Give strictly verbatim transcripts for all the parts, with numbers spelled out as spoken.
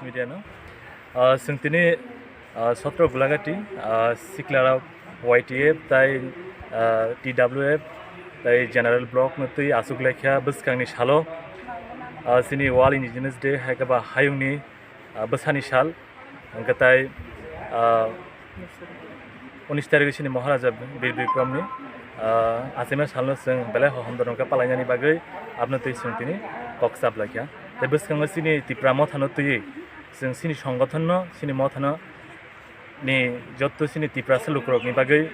Media no. Ah, chwng tini, ah, sotro Gulagati, ah, siklarok Y T F tai, ah, T W F tai General Block no twi aswk laikha bwskangni salo, ah, chini World Indigenous Day hai khe ba hayungni, ah, bwsani sal. Hwnkhe tai, ah, unis tarikh chini Maharaja Bir Bikramni, ah, achaima salno chwng belai hohom dorong khe palainani bagwi abno twi chwng tini kok chap laikha. Tei bwskango chini Tipra Mothano twiwi chwng chini songothonno, chini mothano ni jotto chini Tiprasa lukurokni bagwi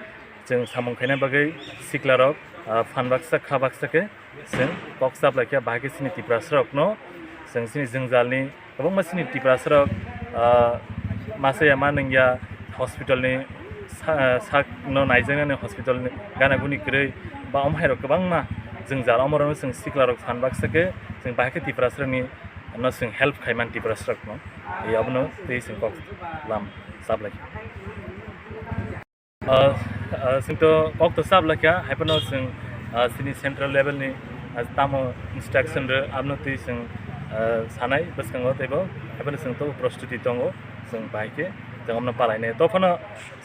chwng samung khaina bagwi siklarok, ah, phan baksa kha baksa khe chwng kok chap laikha, bahai khe chini Tiprasarokno chwng chini jwngjalni kwbangma chini Tiprasarok, ah, masa ya ma nungya hospitalni sa-, sakno naijaknani hospitalni gana guni kwrwi ba omo hairok kwbangma jwngjal, omorokno chwng siklarok phan baksa khe chwng bahai khe Tiprasarokni no chwng help khaiman Tiprasarokno. Abono twi chwng kok lam chap laikha. Ah, ah, chwng to kok to chap laikha, hai phano chwng, ah, chini central level ni, ah, tamo instruction rw, abno twi chwng, ah, sanai bwskango teibo, hai phano chwng to prostuti tongo, chwng bahai khe chwng abno palainai. To phano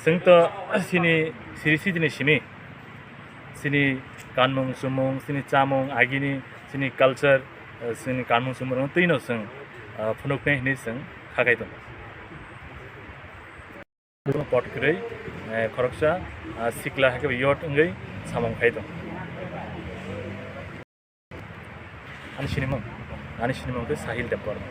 chwng to chini siri sijini simi, chini kanmung chumung, chini chamung, agini chini culture, ah, chini kanmung chumung twino chwng, ah, phunuknai hinwi chwng kha khai tongo. Pot kwrwi, eh, khoroksa, ah, sikla hai khe yot wngwi samung khai tong. Ani sinimung, ani sinimung khe Sahil Debbarma.